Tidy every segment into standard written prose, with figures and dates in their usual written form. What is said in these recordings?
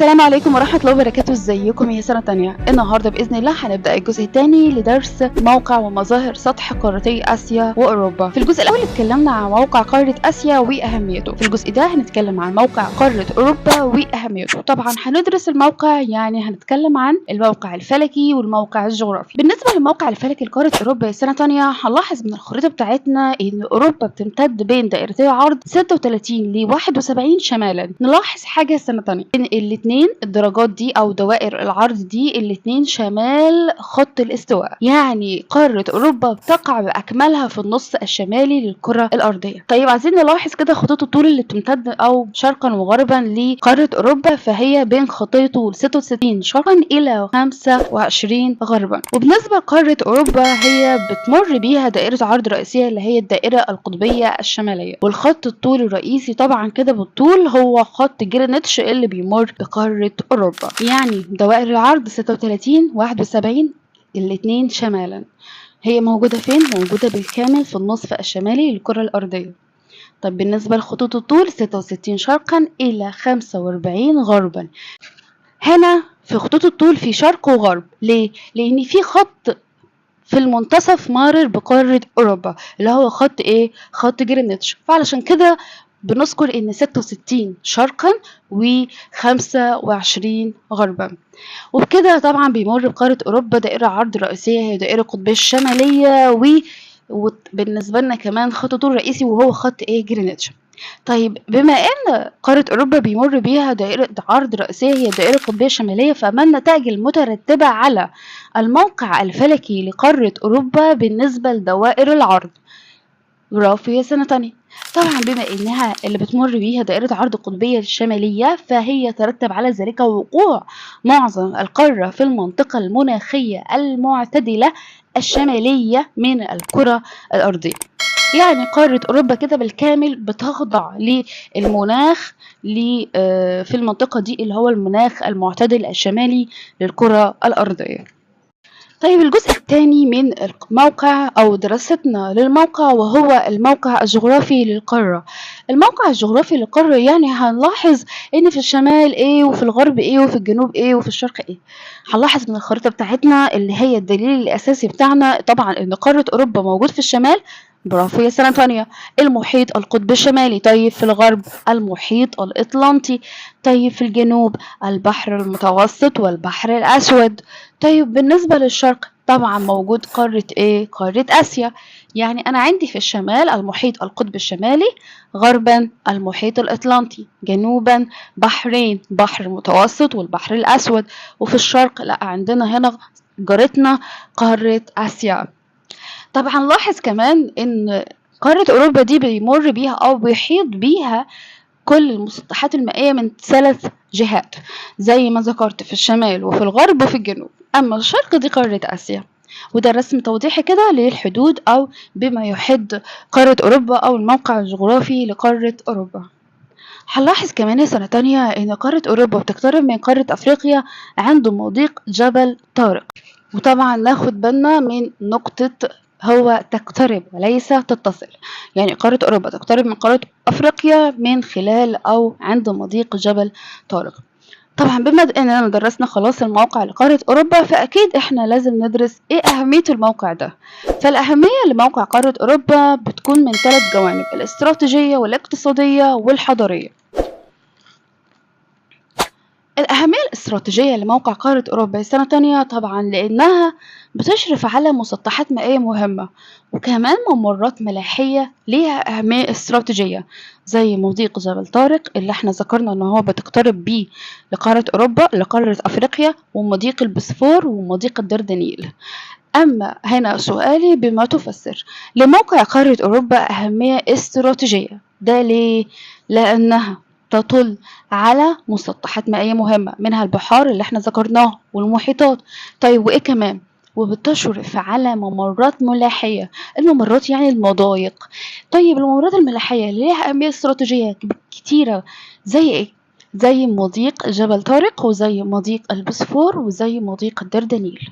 السلام عليكم ورحمة الله وبركاته. ازيكم يا سنة تانية؟ النهاردة بإذن الله هنبدأ الجزء الثاني لدرس موقع ومظاهر سطح قارتي آسيا وأوروبا. في الجزء الأول اتكلمنا عن موقع قارة آسيا وأهميته، في الجزء ده هنتكلم عن موقع قارة أوروبا وأهميته. طبعا هندرس الموقع، يعني هنتكلم عن الموقع الفلكي والموقع الجغرافي. بالنسبة للموقع الفلكي لقارة أوروبا يا سنة تانية، هنلاحظ من الخريطة بتاعتنا إن أوروبا بتمتد بين دائرتي عرض 36 ل 71 شمالا. نلاحظ حاجة سنة تانية، إن الاثنين الدرجات دي او دوائر العرض دي الاثنين شمال خط الاستواء، يعني قارة اوروبا بتقع باكملها في النص الشمالي للكرة الارضية. طيب عايزين نلاحظ كده خطوط الطول اللي بتمتد او شرقا وغربا لقارة اوروبا، فهي بين خطي طول 66 شرقا الى 25 غربا. وبالنسبة لقارة اوروبا هي بتمر بيها دائرة عرض رئيسية اللي هي الدائرة القطبية الشمالية، والخط الطول الرئيسي طبعا كده بالطول هو خط جرينتش اللي بيمر بقارة أوروبا. يعني دوائر العرض 36 71 الاتنين شمالا. هي موجودة فين؟ موجودة بالكامل في النصف الشمالي للكرة الأرضية. طب بالنسبة لخطوط الطول 66 شرقا إلى 45 غربا. هنا في خطوط الطول في شرق وغرب، ليه؟ لأن في خط في المنتصف مارر بقارة أوروبا اللي هو خط إيه؟ خط جرينتش، فعلشان كده بنذكر إن 66 شرقا و25 غربا. وبكده طبعا بيمر بقارة أوروبا دائرة عرض رئيسية هي دائرة القطبية الشمالية، وبالنسبة لنا كمان خط طول رئيسي وهو خط إيه؟ جرينتش. طيب بما ان قارة اوروبا بيمر بيها دائرة عرض رئيسية هي الدائرة القطبية الشمالية، فما النتائج المترتبة على الموقع الفلكي لقارة اوروبا بالنسبة لدوائر العرض؟ برافو يا سنة تانية. طبعا بما انها اللي بتمر بيها دائرة عرض القطبية الشمالية، فهي ترتب على ذلك وقوع معظم القارة في المنطقة المناخية المعتدلة الشمالية من الكرة الأرضية. يعني قارة أوروبا كده بالكامل بتخضع للمناخ في المنطقة دي اللي هو المناخ المعتدل الشمالي للكرة الأرضية. طيب الجزء الثاني من الموقع أو دراستنا للموقع وهو الموقع الجغرافي للقارة. الموقع الجغرافي للقارة يعني هنلاحظ إن في الشمال إيه، وفي الغرب إيه، وفي الجنوب إيه، وفي الشرق إيه. هنلاحظ من الخريطة بتاعتنا اللي هي الدليل الأساسي بتاعنا طبعا إن قارة أوروبا موجود في الشمال، برافو يا سنة تانية، المحيط القطب الشمالي. طيب في الغرب المحيط الأطلنطي. طيب في الجنوب البحر المتوسط والبحر الأسود. طيب بالنسبة للشرق طبعا موجود قارة إيه؟ قارة آسيا. يعني أنا عندي في الشمال المحيط القطب الشمالي، غربا المحيط الأطلنطي، جنوبا بحرين، بحر المتوسط والبحر الأسود، وفي الشرق لا عندنا هنا جارتنا قارة آسيا. طبعا لاحظ كمان ان قارة اوروبا دي بيمر بيها او بيحيط بيها كل المسطحات المائية من 3 جهات زي ما ذكرت، في الشمال وفي الغرب وفي الجنوب. اما الشرق دي قارة اسيا. وده رسم توضيحي كده للحدود او بما يحد قارة اوروبا او الموقع الجغرافي لقارة اوروبا. هنلاحظ كمان سنة تانية ان قارة اوروبا بتقترب من قارة افريقيا عند مضيق جبل طارق، وطبعا ناخد بالنا من نقطة هو تقترب وليس تتصل، يعني قارة أوروبا تقترب من قارة أفريقيا من خلال أو عند مضيق جبل طارق. طبعا بما اننا درسنا خلاص الموقع لقارة أوروبا، فأكيد احنا لازم ندرس ايه أهمية الموقع ده. فالأهمية لموقع قارة أوروبا بتكون من 3 جوانب: الاستراتيجية والاقتصادية والحضارية. الأهمية الاستراتيجية لموقع قارة أوروبا سنة تانية طبعا لأنها بتشرف على مسطحات مائية مهمة، وكمان ممرات ملاحية ليها أهمية استراتيجية زي مضيق جبل طارق اللي احنا ذكرنا ان هو بتقترب بيه لقارة أوروبا لقارة أفريقيا، ومضيق البسفور ومضيق الدردنيل. أما هنا سؤالي بما تفسر لموقع قارة أوروبا أهمية استراتيجية، ده ليه؟ لأنها تطل على مسطحات مائية مهمة منها البحار اللي احنا ذكرناها والمحيطات. طيب وإيه كمان؟ وبتشرف على ممرات ملاحية، الممرات يعني المضايق. طيب الممرات الملاحية اللي ليها أهمية استراتيجية كتيرة زي إيه؟ زي مضيق جبل طارق وزي مضيق البوسفور وزي مضيق الدردنيل.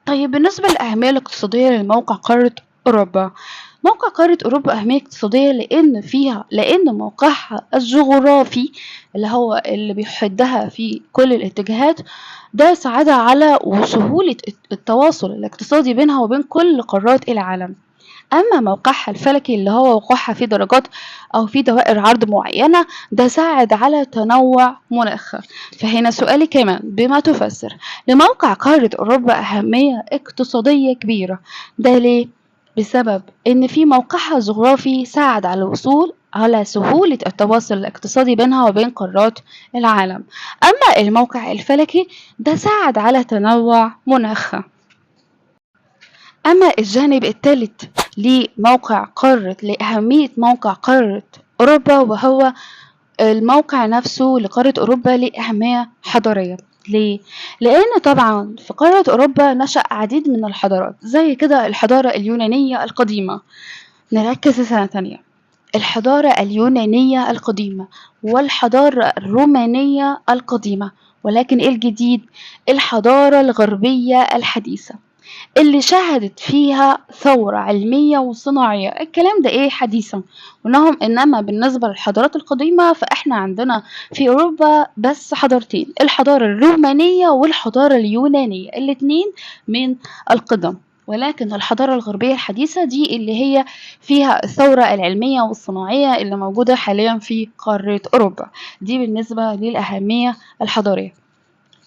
طيب بالنسبة للأهمية الاقتصادية للموقع قارة أوروبا، موقع قارة أوروبا أهمية اقتصادية لأن موقعها الجغرافي اللي هو اللي بيحدها في كل الاتجاهات ده ساعدها على وسهولة التواصل الاقتصادي بينها وبين كل قارات العالم. أما موقعها الفلكي اللي هو وقوعها في درجات أو في دوائر عرض معينة ده ساعد على تنوع مناخها. فهنا سؤالي كمان، بما تفسر لموقع قارة أوروبا أهمية اقتصادية كبيرة؟ ده ليه؟ بسبب إن في موقعها الجغرافي ساعد على الوصول على سهولة التواصل الاقتصادي بينها وبين قارات العالم. أما الموقع الفلكي ده ساعد على تنوع مناخها. أما الجانب الثالث لموقع قارة لأهمية موقع قارة أوروبا وهو الموقع نفسه لقارة أوروبا لأهمية حضارية. ليه؟ لأن طبعا في قارة أوروبا نشأ عديد من الحضارات زي كده الحضارة اليونانية القديمة. نركز سنة تانية، الحضارة اليونانية القديمة والحضارة الرومانية القديمة، ولكن إيه الجديد؟ الحضارة الغربية الحديثة اللي شهدت فيها ثورة علمية وصناعية. الكلام ده ايه؟ حديثا. انما بالنسبة للحضارات القديمة فاحنا عندنا في اوروبا بس حضارتين، الحضارة الرومانية والحضارة اليونانية، الاتنين من القدم. ولكن الحضارة الغربية الحديثة دي اللي هي فيها الثورة العلمية والصناعية اللي موجودة حاليا في قارة أوروبا. دي بالنسبة للأهمية الحضارية.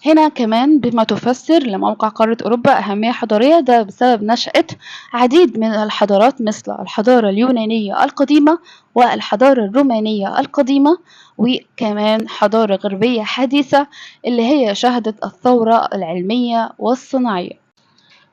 هنا كمان بما تفسر لموقع قارة أوروبا أهمية حضارية، ده بسبب نشأة عديد من الحضارات مثل الحضارة اليونانية القديمة والحضارة الرومانية القديمة، وكمان حضارة غربية حديثة اللي هي شهدت الثورة العلمية والصناعية.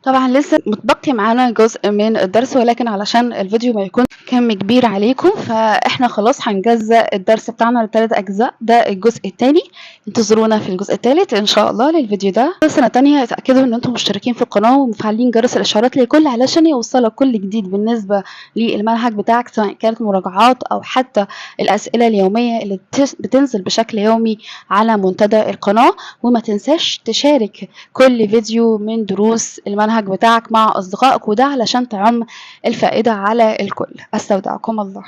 طبعا لسه متبقي معانا جزء من الدرس، ولكن علشان الفيديو ما يكون كم كبير عليكم فاحنا خلاص هنجزأ الدرس بتاعنا لثلاث اجزاء. ده الجزء الثاني، انتظرونا في الجزء الثالث ان شاء الله للفيديو ده. سنة تانية اتأكدوا ان انتم مشتركين في القناة ومفعلين جرس الاشعارات للكل علشان يوصلك كل جديد بالنسبة للمنهج بتاعك، سواء كانت مراجعات او حتى الاسئلة اليومية اللي بتنزل بشكل يومي على منتدى القناة. وما تنساش تشارك كل فيديو من دروس المنهج بتاعك مع أصدقائك، وده علشان تعم الفائدة على الكل. أستودعكم الله.